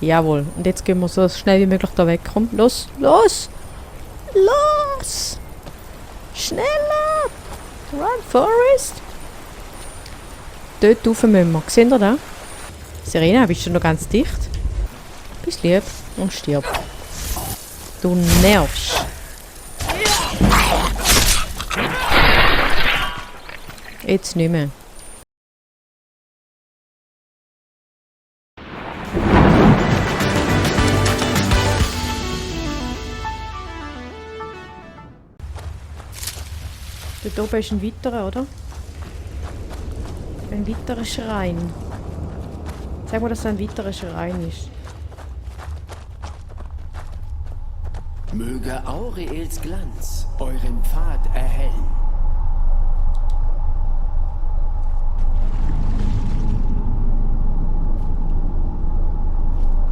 Jawohl. Und jetzt gehen wir so schnell wie möglich da weg. Komm, los, los, los! Schneller! Run, Forest! Dort rauf müssen wir. Seht ihr da? Serena, bist du noch ganz dicht? Bist lieb und stirb. Du nervst. Jetzt nicht mehr. Dort oben ist ein weiterer, oder? Ein weiterer Schrein. Sag mal, dass es ein weiterer Schrein ist. Möge Auriels Glanz euren Pfad erhellen.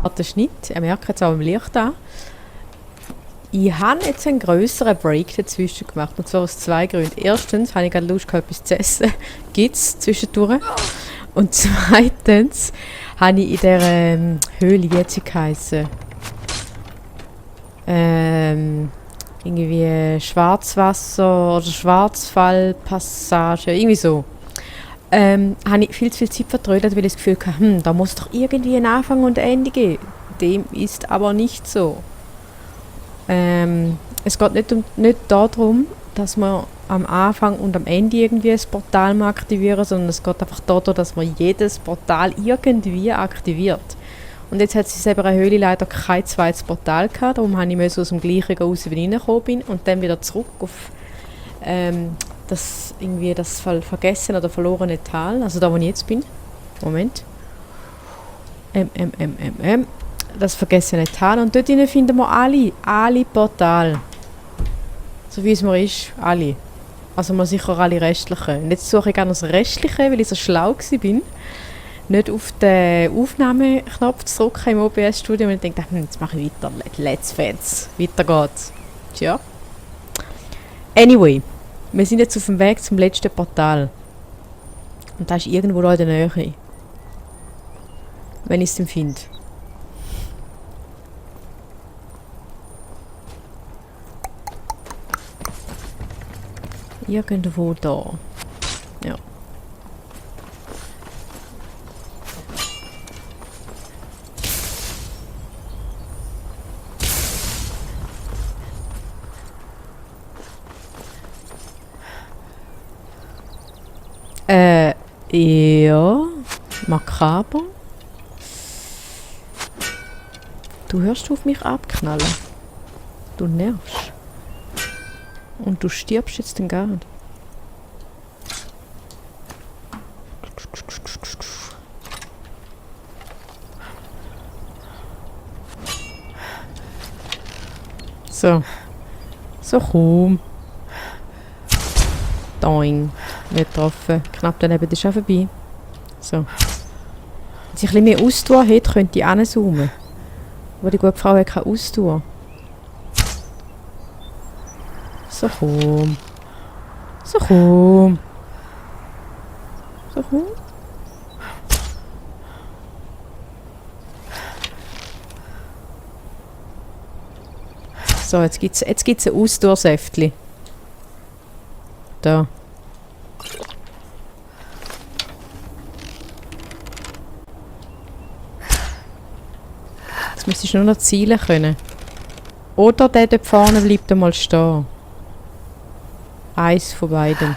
Hat den Schnitt, er merkt jetzt auch im Licht an. Ich habe jetzt einen grösseren Break dazwischen gemacht, und zwar aus zwei Gründen. Erstens habe ich gerade Lust gehabt, etwas zu essen. Gibt es zwischendurch. Und zweitens habe ich in dieser Höhle, wie hat sie geheissen? Irgendwie Schwarzwasser oder Schwarzfallpassage, irgendwie so. Habe ich viel zu viel Zeit vertrödelt, weil ich das Gefühl hatte, da muss doch irgendwie ein Anfang und ein Ende geben. Dem ist aber nicht so. Es geht nicht darum, dass man am Anfang und am Ende irgendwie ein Portal mal aktivieren, sondern es geht einfach darum, dass man jedes Portal irgendwie aktiviert. Und jetzt hat es in der Höhle leider kein zweites Portal gehabt, darum habe ich aus dem gleichen raus, wie ich reingekommen bin, und dann wieder zurück auf das vergessene oder verlorene Tal, also da, wo ich jetzt bin. Moment. Das vergessene Tal, und dort finden wir alle Portale. So wie es mir ist, alle. Also mal sicher alle restlichen. Und jetzt suche ich gerne das Restliche, weil ich so schlau bin, nicht auf den Aufnahmeknopf zu drücken im OBS-Studio, und ich denke, jetzt mache ich weiter. Let's Fans. Weiter geht's. Tja. Anyway, wir sind jetzt auf dem Weg zum letzten Portal. Und das ist irgendwo da in der Nähe. Wenn ich es denn finde. Irgendwo da. Ja. Ja. Makaber. Du hörst auf mich abknallen. Du nervst. Und du stirbst jetzt den gar nicht. So. So, komm. Doing. Nicht getroffen. Knapp daneben ist auch vorbei. So. Wenn sie ein bisschen mehr Ausdauer hätte, könnte ich ranzoomen. Aber die gute Frau hat keine Ausdauer. So, komm. So, komm. So, komm. So, jetzt gibt's ein Ausdauersäftchen. Da. Jetzt müsstest du nur noch zielen können. Oder der dort vorne bleibt einmal stehen. Eins von beiden.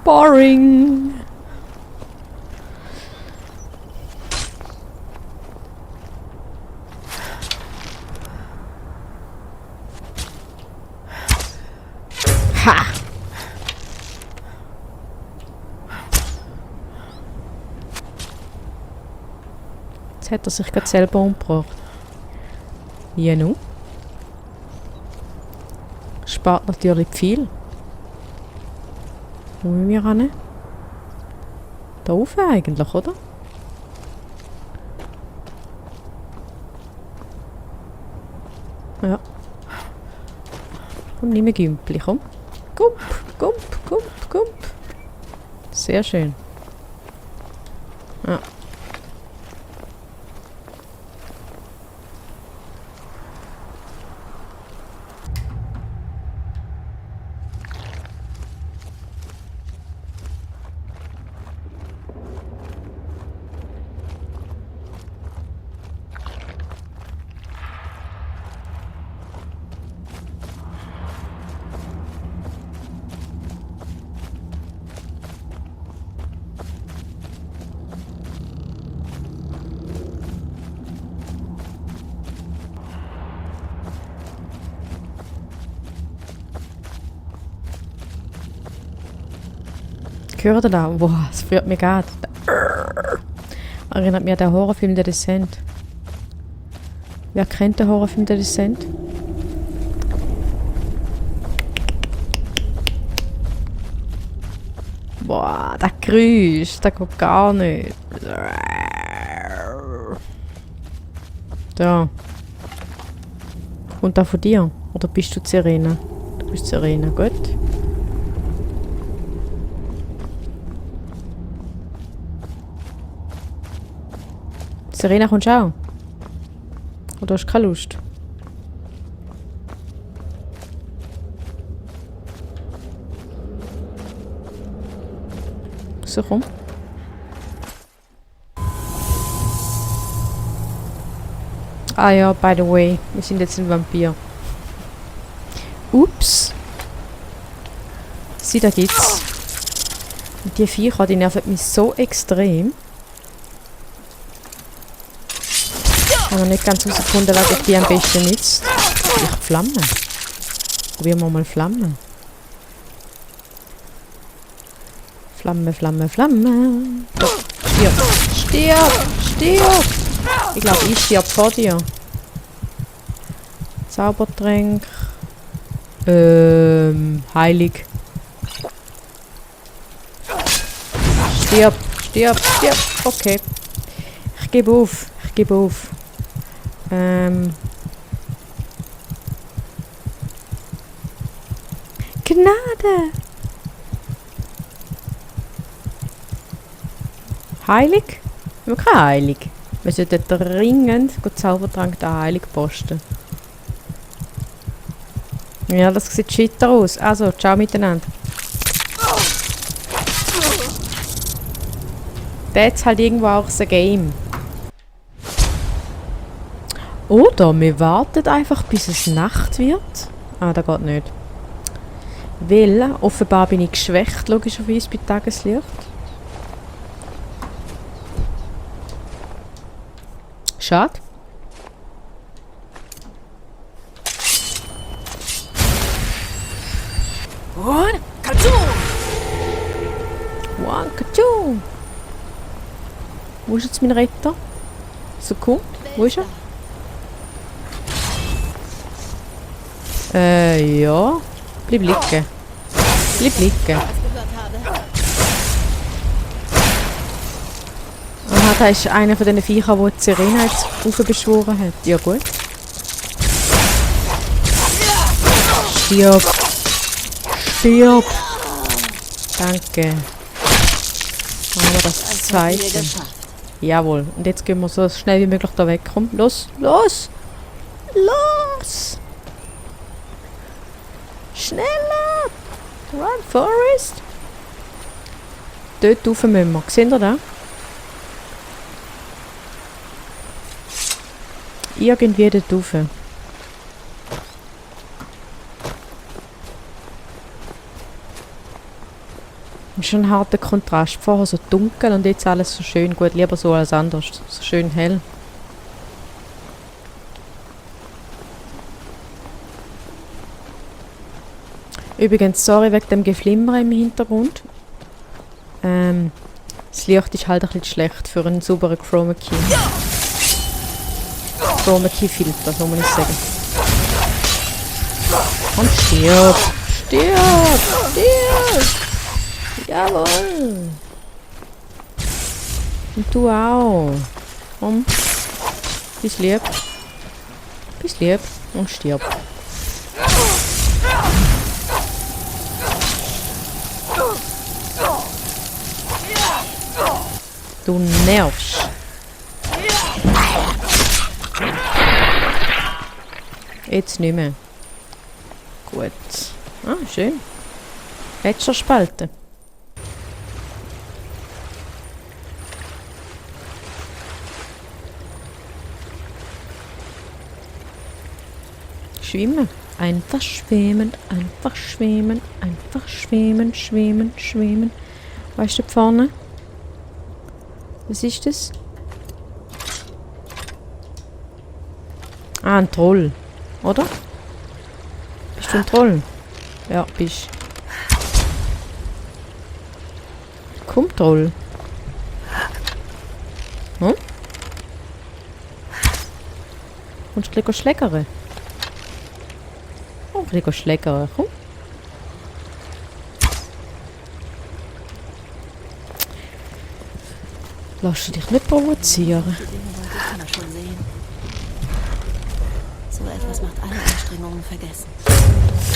Boring! Ha! Jetzt hat er sich gerade selber umgebracht. Ja, nun? Spart natürlich viel. Wo müssen wir hin? Da rauf eigentlich, oder? Ja. Komm, nimm ein Gümpli, komm. Gump, gump, gump, gump. Sehr schön. Ja. Hört ihr da? Boah, es friert mich gerade. Erinnert mich an den Horrorfilm Der Descent. Wer kennt den Horrorfilm Der Descent? Boah, das Geräusch, das geht gar nicht. Da. Kommt das von dir? Oder bist du Serena? Du bist Serena, gut. Serena, kommst du auch? Oder hast du keine Lust? So, komm. Ah ja, by the way, wir sind jetzt ein Vampir. Ups. Sieh, da gibt's. Und die Viecher, die nerven mich so extrem. Ich habe noch nicht ganz herausgefunden, was ich die am besten nützt. Vielleicht Flammen. Probieren wir mal Flammen. Flamme, Flamme, Flamme. Stirb, stirb, stirb. Ich glaube, ich stirb vor dir. Zaubertränk. Heilig. Stirb, stirb, stirb. Okay. Ich gebe auf. Ich gebe auf. Gnade! Heilig? Wir haben keine Heilig. Wir sollten dringend Zaubertrank der Heilig posten. Ja, das sieht shitter aus. Also, ciao miteinander. That's halt irgendwo auch ein Game. Oder wir warten einfach, bis es Nacht wird. Ah, das geht nicht. Weil, offenbar bin ich geschwächt, logischerweise, bei Tageslicht. Schade. Und Katsu! Wankachu! Wo ist jetzt mein Retter? So cool. Wo ist er? Ja. Bleib liegen. Bleib liegen. Aha, da ist einer von diesen Viechern, der die Serena jetzt aufbeschworen hat. Ja gut. Stirb. Stirb. Danke. Machen wir das zweite. Jawohl. Und jetzt gehen wir so schnell wie möglich da weg. Komm, los, los. Los. Schneller. Run, Forest. Dort rauf müssen wir. Seht ihr das? Irgendwie dort rauf. Das ist schon ein harter Kontrast. Vorher so dunkel und jetzt alles so schön gut. Lieber so als anders. So schön hell. Übrigens, sorry wegen dem Geflimmer im Hintergrund. Das Licht ist halt ein bisschen schlecht für einen sauberen Chroma Key. Chroma Key Filter, so muss ich sagen. Und stirb! Stirb! Stirb! Jawohl! Und du auch. Komm. Bis lieb. Bis lieb. Und stirb. Du nervst. Jetzt nicht mehr. Gut. Ah, schön. Gletscherspalte. Schwimmen. Einfach schwimmen, einfach schwimmen, einfach schwimmen, schwimmen, schwimmen. Weißt du, da vorne? Was ist das? Ah, ein Troll. Oder? Bist du ein Troll? Ja, bist. Komm, Troll. Hm? Kommst du gleich schlägern? Oh, gleich schlägern. Komm. Lass dich nicht provozieren. Die Dinge wollte ich immer schon sehen. So etwas macht alle Anstrengungen vergessen.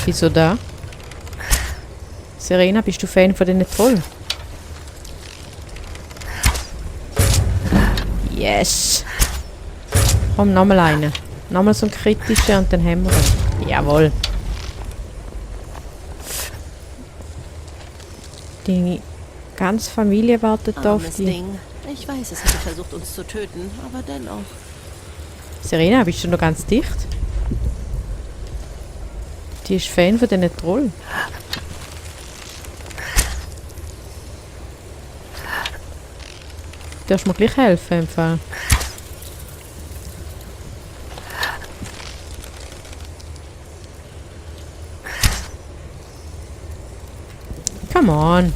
Wieso da? Serena, bist du Fan von den Trollen? Yes! Komm, nochmal einen. Nochmal so einen kritischen und dann haben wir ihn. Jawohl. Die ganze Familie wartet auf Armes die. Ding. Ich weiß, es hätte versucht, uns zu töten, aber dennoch. Serena, bist du noch ganz dicht? Die ist Fan von diesen Trollen. Du darfst mir gleich helfen im Fall. Come on.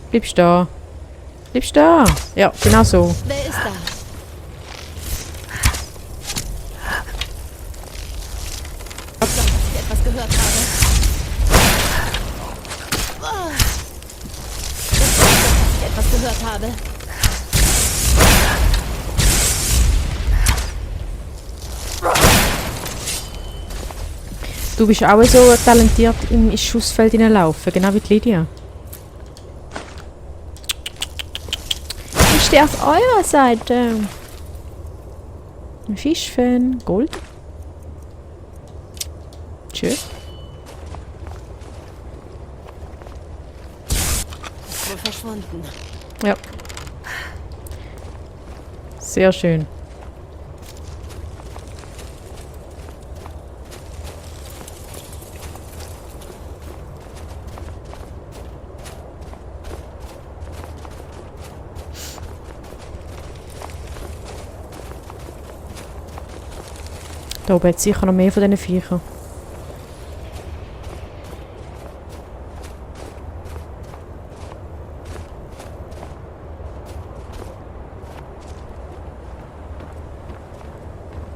Bleibst da. Bleibst da. Ja, genau so. Wer ist da? Ich glaube, dass ich etwas gehört habe. Ich glaube, dass ich etwas gehört habe. Du bist auch so talentiert im Schussfeld hineinlaufen, genau wie die Lydia. Ich stehe auf eurer Seite. Ein Fischfan. Gold. Tschüss. Ist wohl verschwunden. Ja. Sehr schön. Da oben hat es sicher noch mehr von diesen Viechern.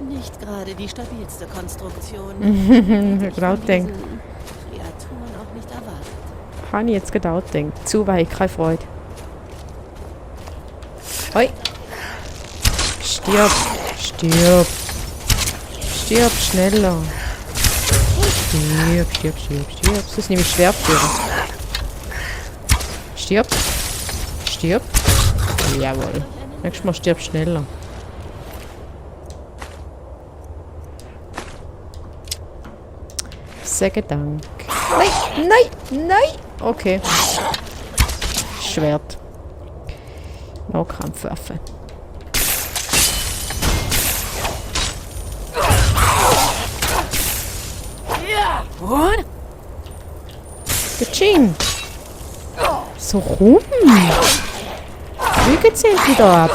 Nicht gerade die stabilste Konstruktion. Genau Von denkt. diesen Kreaturen auch nicht erwartet. Habe ich jetzt genau gedacht. Zu weit, keine Freude. Hoi. Stirb. Stirb. Stirb schneller. Stirb, stirb, stirb, stirb. Das ist nämlich Schwertführer. Stirb. Stirb. Jawohl. Nächstes Mal stirb schneller. Sage Dank. Nein, nein, nein. Okay. Schwert. Nahkampfwaffe. Und? Gaching. So rum. Wie geht's endlich da ab?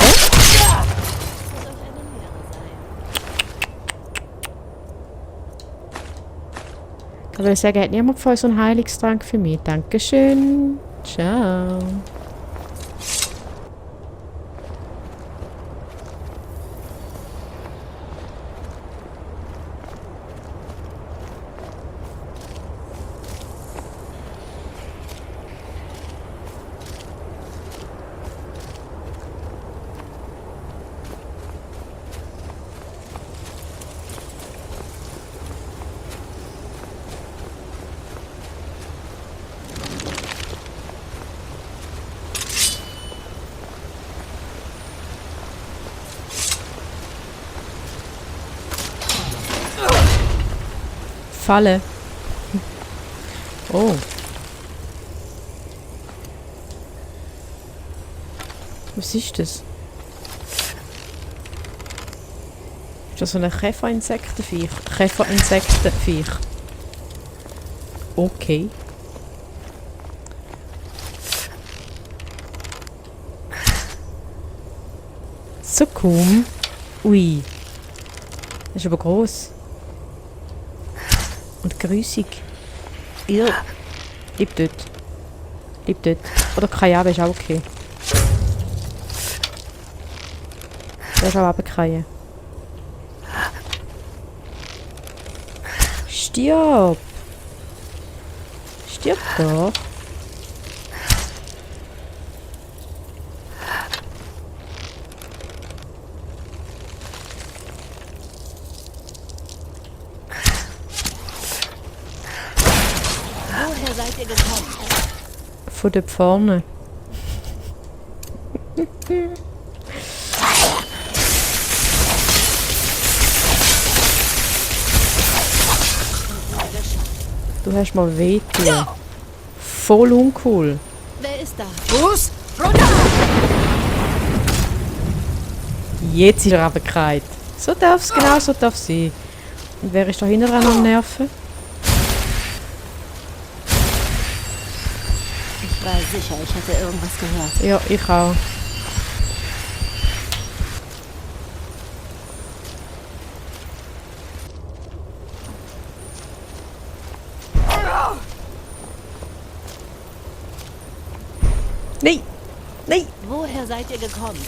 Ich würde sagen, hat niemand von euch so einen Heilungstrank für mich? Dankeschön. Ciao. Falle. Oh. Was ist das? Ist das so ein Käferinsektenviech? Käferinsektenviech. Okay. So cool. Ui. Das ist aber gross. Und grüssig. Ja. Bleib dort. Bleib dort. Oder Kajabe ist auch okay. Der ist auch runtergefallen. Stirb! Stirb doch! Woher seid ihr gekommen? Von dort vorne. Du hast mal wehtun. Voll uncool. Wer ist da? Fuß runter! Jetzt ist er runtergefallen. So darf es, genau so darf es sein. Und wer ist da hinten dran am Nerven? Ich war sicher, ich hätte irgendwas gehört. Ja, ich auch. Nein! Nein! Woher seid ihr gekommen?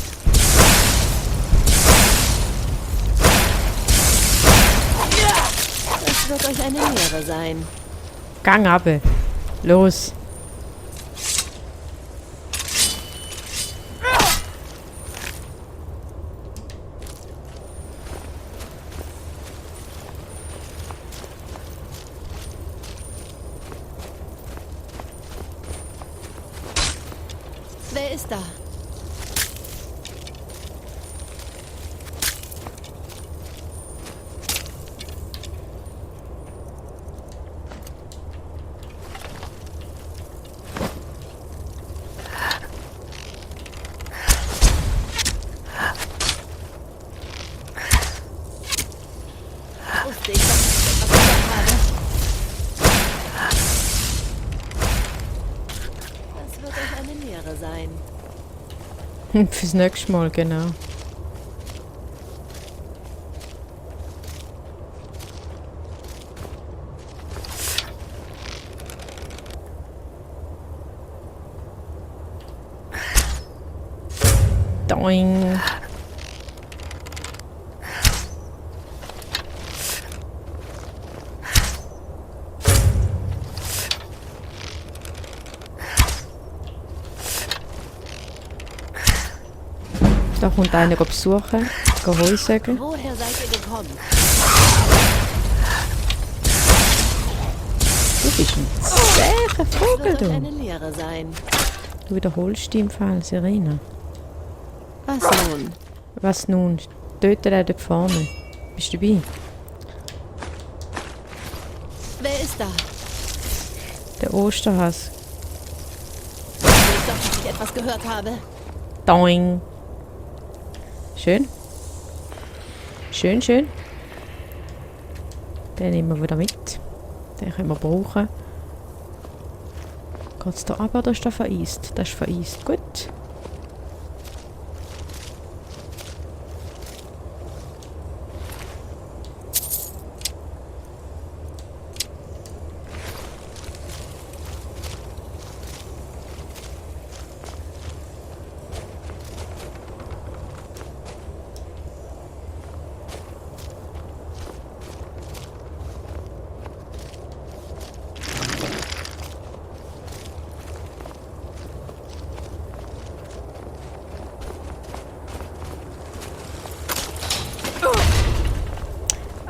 Das wird euch eine Lehre sein. Gang ab! Los! Wer ist da? Wusste ich, dass ich etwas gehört habe. Das wird euch eine Lehre sein. Fürs nächste Mal, genau. Doing. Da kommt einer besuchen, Heu sagen. Woher seid ihr gekommen? Du bist ein zäher Das Vogel, wird euch du. eine Lehre sein. Du wiederholst dich im Fall, Serena. Was nun? Was nun? Töte den dort vorne. Bist du dabei? Wer ist da? Der Osterhass. Ich glaube, dass ich etwas gehört habe. Doing. Schön. Schön, schön. Den nehmen wir wieder mit. Den können wir brauchen. Geht es da runter oder ist das vereist? Das ist vereist. Gut.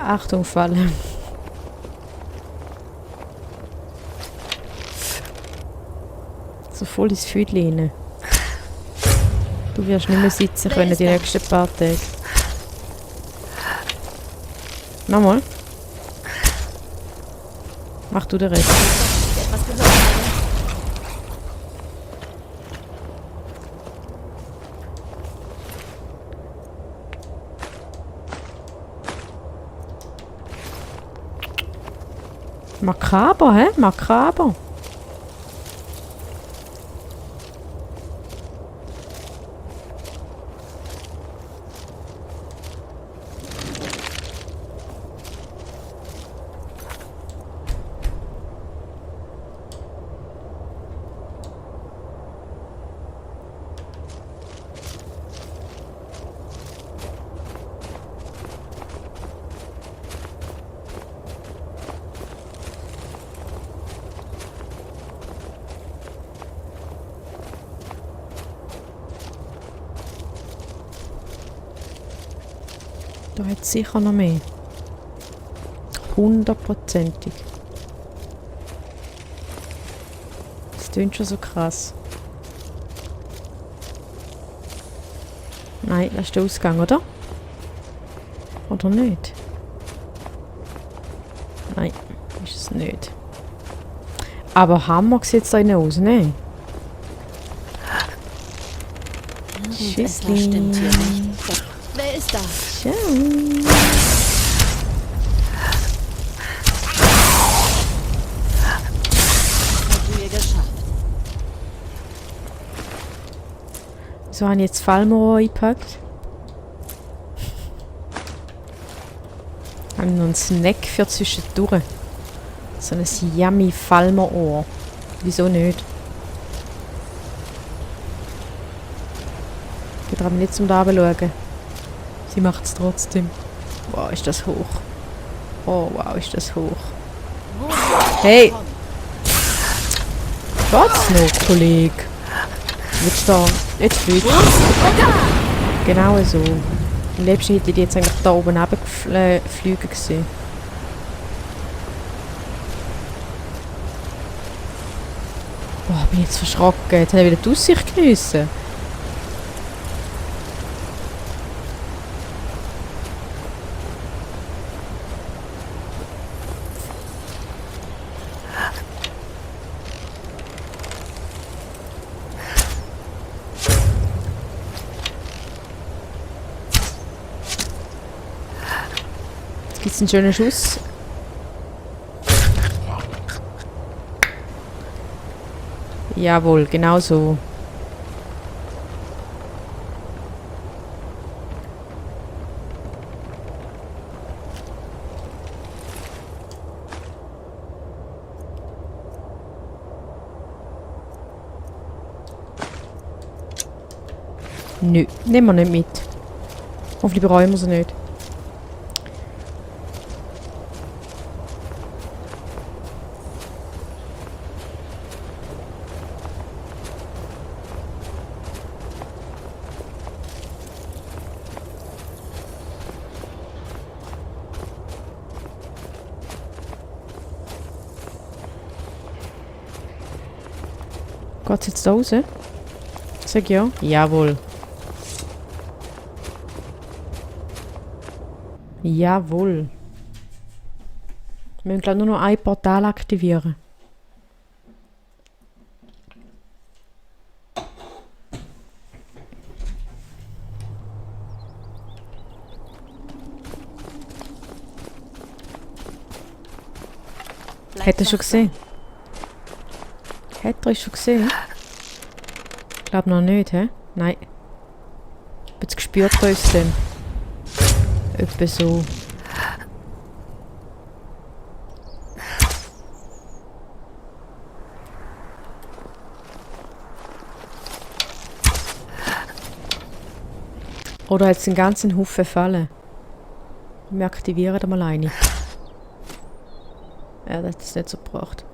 Achtung, Falle. So voll ins Füdli rein. Du wirst nicht mehr sitzen können die nächsten paar Tage. Nochmal. Mach du den Rest. Etwas gehört habe. Makaber, hä? Makaber. Da hat es sicher noch mehr. 100%ig. Das klingt schon so krass. Nein, das ist der Ausgang, oder? Oder nicht? Nein, ist es nicht. Aber Hammer sieht es da innen aus, ne? Etwas stimmt hier nicht. Wer ist da? Ciao. Hast du ihr geschafft? So habe ich jetzt Fallmoor eingepackt. Habe noch einen Snack für zwischendurch. So ein yummy Fallmoor. Wieso nicht? Ich traue mich nicht zum da schauen. Sie macht es trotzdem. Wow, ist das hoch. Oh, wow, ist das hoch. Hey! Was noch, Kollege? Willst du da nicht fliegen? Genau so. Am liebsten hätte ich die jetzt eigentlich da oben runterfliegen gesehen. Boah, bin ich jetzt verschrocken. Jetzt habe ich wieder die Aussicht geniessen. Jetzt gibt es einen schönen Schuss. Jawohl, genau so. Nö, nehmen wir nicht mit. Hoffentlich bereuen wir sie nicht. Geht's jetzt da raus? Sag ja. Jawohl. Jawohl. Wir müssen glaube nur noch ein Portal aktivieren. Hat er schon gesehen? Hat er es schon gesehen? Ich glaube noch nicht, hä? Nein. Jetzt gespürt er uns dann. Etwa so. Oder hat es den ganzen Haufen fallen? Wir aktivieren den mal eine. Ja, das hat es nicht so gebracht.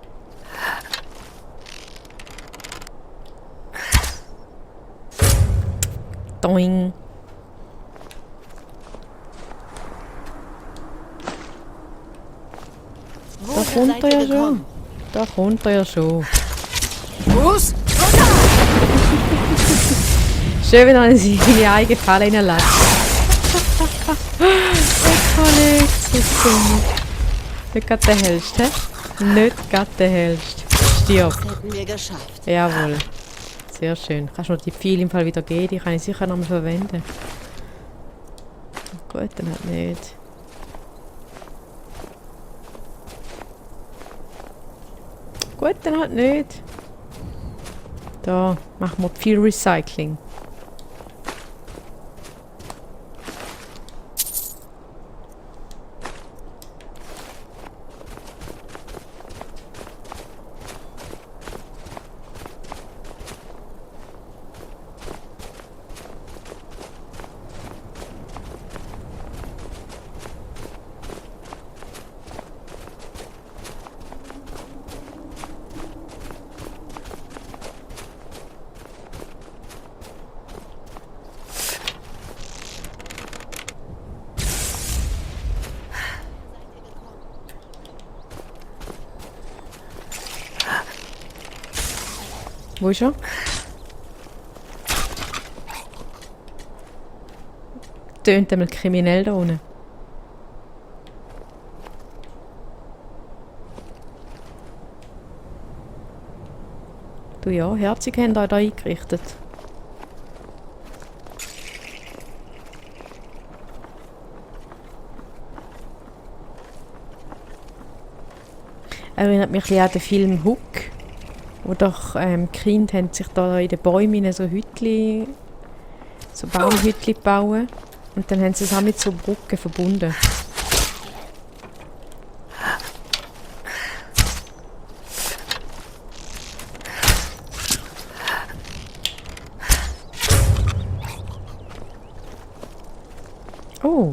Doing. Da kommt er ja schon. Da kommt er ja schon. Fuß! Schön, wenn er in seine eigene Falle reinlässt. Ich kann nicht. So dumm. Nicht gerade der hellste. Nicht gerade der hellste. Stirb. Das hätten wir geschafft. Jawohl. Sehr schön. Kannst du noch die Pfeile im Fall wieder geben? Die kann ich sicher noch mal verwenden. Gut, dann halt nicht. Gut, dann halt nicht. Da machen wir viel Recycling. Wo ist er? Tönt einmal kriminell da unten. Du ja, herzig haben euch da eingerichtet. Erinnert mich ein bisschen an den Film Hook. Wo doch Kinder haben sich da in den Bäumen so Hütli, so Baumhütli bauen. Und dann haben sie es auch mit so Brücken verbunden. Oh.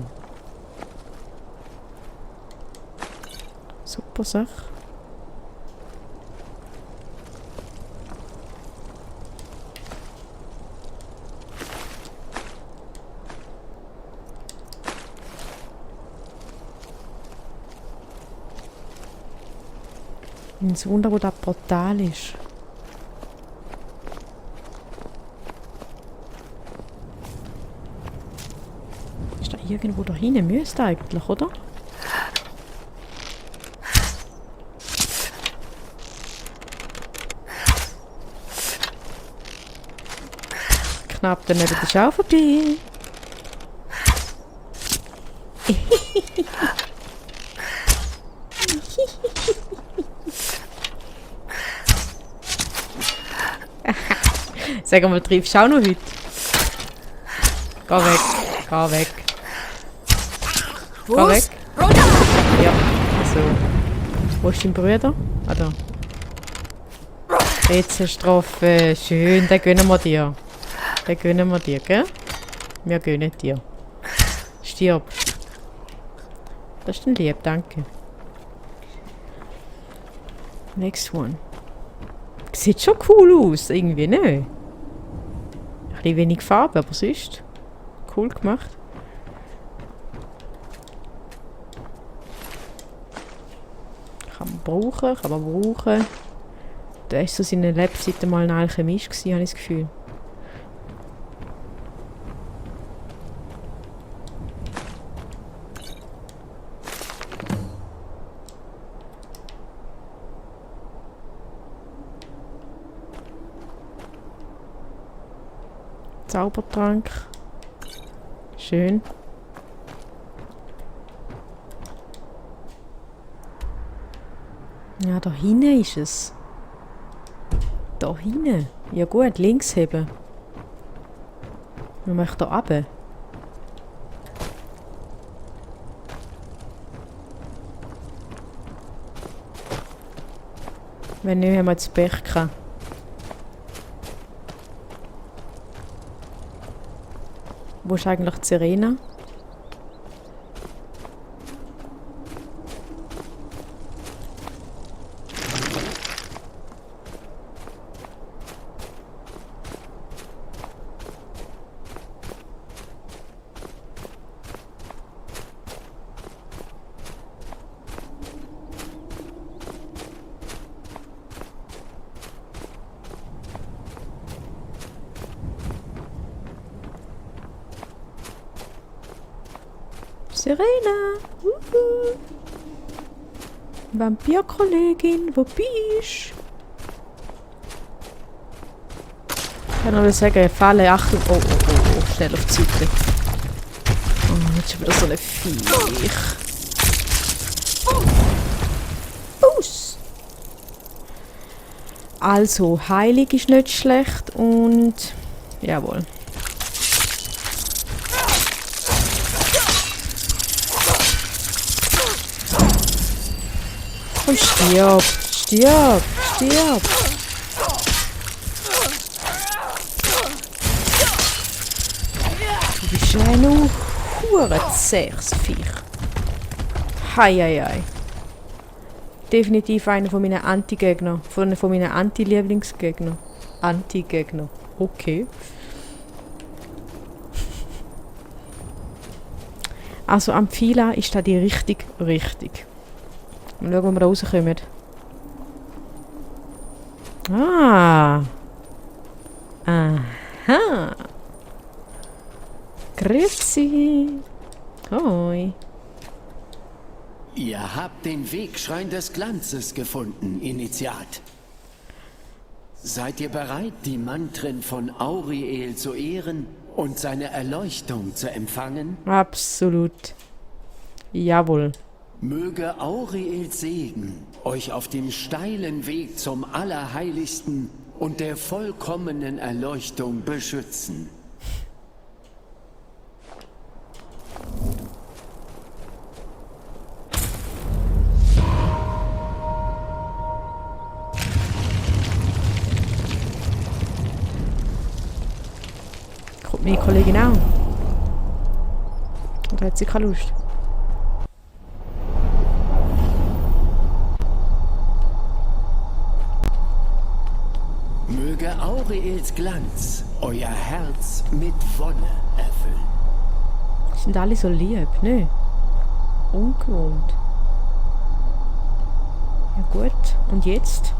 Super Sache. Ein Wunder, wo das Portal ist. Ist da irgendwo da hinten? Müsste eigentlich, oder? Knapp daneben ist auch vorbei. Sag mal, triffst du auch noch heute? Geh weg, geh weg. Geh weg. Ja, so. Wo ist dein Bruder? Ah, da. Rätselstrafe, schön, den gönnen wir dir. Den gönnen wir dir, gell? Wir gönnen dir. Stirb. Das ist ein Lieb, danke. Next one. Sieht schon cool aus, irgendwie, ne? Ein bisschen wenig Farbe, aber sonst cool gemacht. Kann man brauchen. Da war so seine Lebzeiten mal ein Alchemist gewesen, habe ich das Gefühl. Zaubertrank. Schön. Ja, da hinten ist es. Da hinten. Ja gut, links heben. Wir möchten da runter. Wenn nicht, haben wir jetzt Pech gehabt. Wo ist eigentlich die Serena? Serena! Wuhu. Vampirkollegin, wo bist? Ich kann nur sagen, Falle, Achtung. Oh, schnell auf die Seite. Oh, jetzt ist wieder so ein Viech. Aus! Also, Heilig ist nicht schlecht und... Jawohl. Und stirb! Stirb! Stirb! Du bist ja noch hurensächs Viech. Hei. Definitiv einer von meinen Anti-Gegner. Von meinen Anti-Lieblingsgegner. Anti-Gegner. Okay. Also am Pfila ist da die richtig. Mal schauen, wo wir da rauskommen. Ah. Aha. Grüezi. Hoi. Ihr habt den Wegschrein des Glanzes gefunden, Initiat. Seid ihr bereit, die Mantren von Auriel zu ehren und seine Erleuchtung zu empfangen? Absolut. Jawohl. Möge Auriels Segen euch auf dem steilen Weg zum Allerheiligsten und der vollkommenen Erleuchtung beschützen. Kommt meine Kollegin auch? Oder hat sie keine Lust? Möge Auriels Glanz euer Herz mit Wonne erfüllen. Sind alle so lieb, ne? Ungewohnt. Ja gut, und jetzt?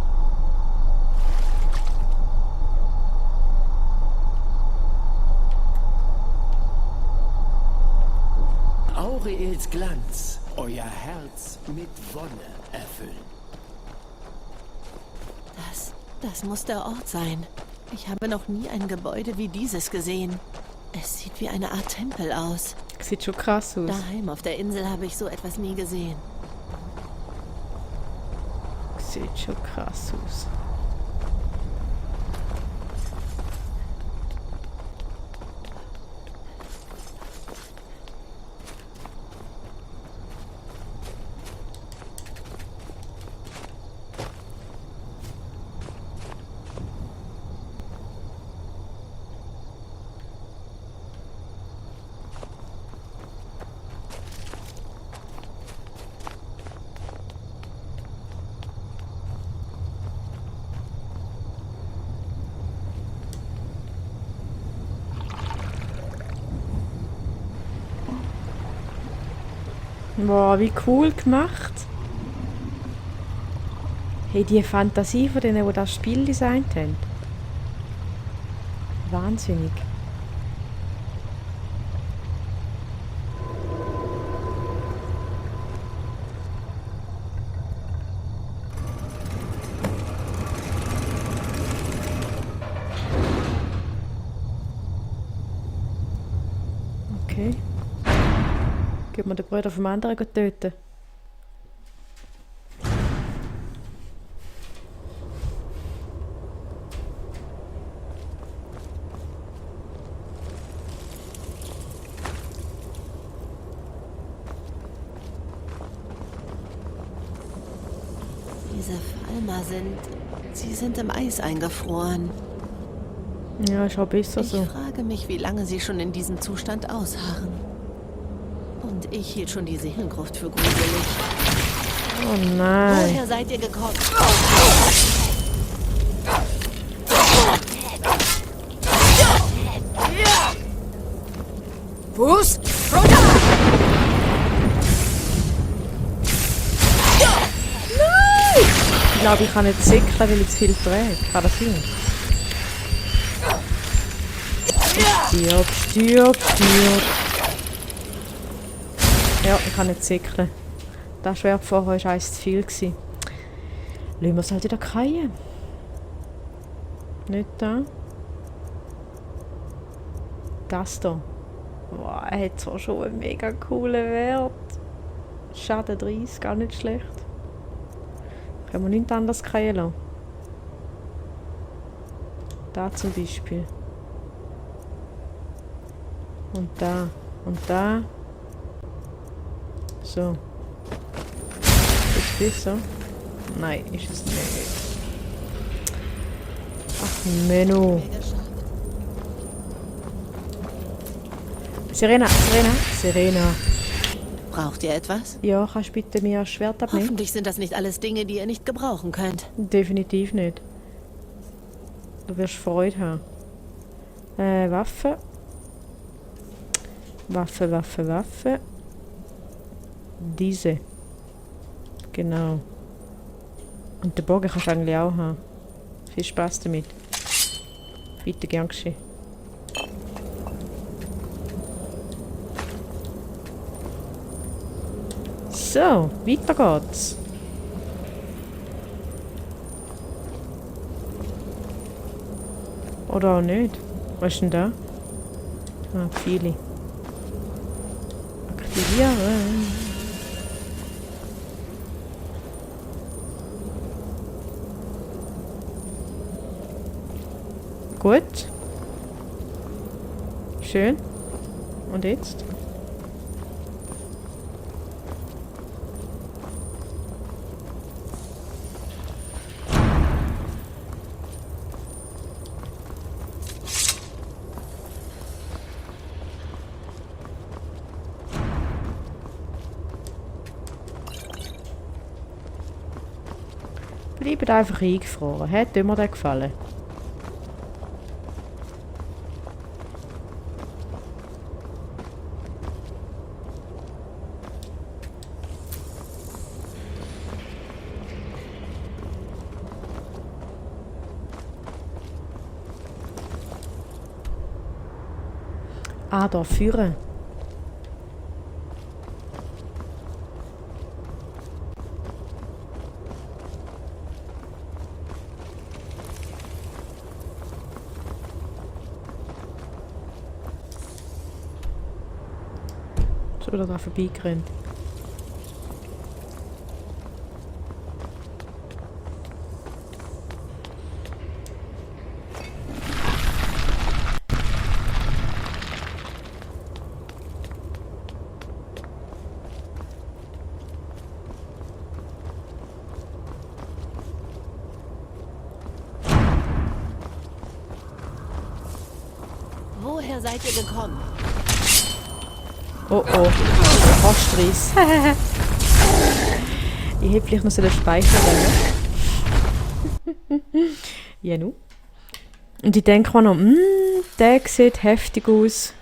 Auriels Glanz euer Herz mit Wonne erfüllen. Das muss der Ort sein. Ich habe noch nie ein Gebäude wie dieses gesehen. Es sieht wie eine Art Tempel aus. Sieht schon krass aus. Daheim auf der Insel habe ich so etwas nie gesehen. Sieht schon krass aus. Boah, wie cool gemacht. Hey, die Fantasie von denen, die das Spiel designt haben. Wahnsinnig. Okay. Gehen wir den Bruder vom anderen töten. Diese Falmer sie sind im Eis eingefroren. Ja, ist auch besser so. Ich frage mich, wie lange sie schon in diesem Zustand ausharren. Und ich hielt schon die Seelengruft für gruselig. Oh nein. Woher seid ihr gekommen? Fuß! Ich glaube, ich kann nicht säckeln, weil ich zu viel träge. Kann das sein? Stirb. Ja, ich kann nicht säckeln. Das Schwert vorher war eins zu viel. Lassen wir es halt wieder fallen. Nicht da. Das hier. Wow, er hat zwar schon einen mega coolen Wert. Schaden 30, gar nicht schlecht. Können wir nichts anderes fallen lassen. Da zum Beispiel. Und da. Und da. So. Ist besser? Nein, ist es nicht. Ach, Menno. Serena. Braucht ihr etwas? Ja, kannst du bitte mir ein Schwert abnehmen? Hoffentlich sind das nicht alles Dinge, die ihr nicht gebrauchen könnt. Definitiv nicht. Du wirst Freude haben. Waffe. Waffe. Diese. Genau. Und den Bogen kannst du eigentlich auch haben. Viel Spaß damit. Bitte, gern geschehen. So, weiter geht's. Oder auch nicht. Was ist denn da? Ah, viele. Aktivieren. Gut. Schön. Und jetzt? Bleibt einfach eingefroren. Hat mir das gefallen? Ah, da führen. So wieder da vorbeigerannt. Woher seid ihr gekommen? Oh oh, Rostriss. Ich hätte vielleicht noch so den Speicher drin. Ja, nu. Und ich denke mir noch, der sieht heftig aus.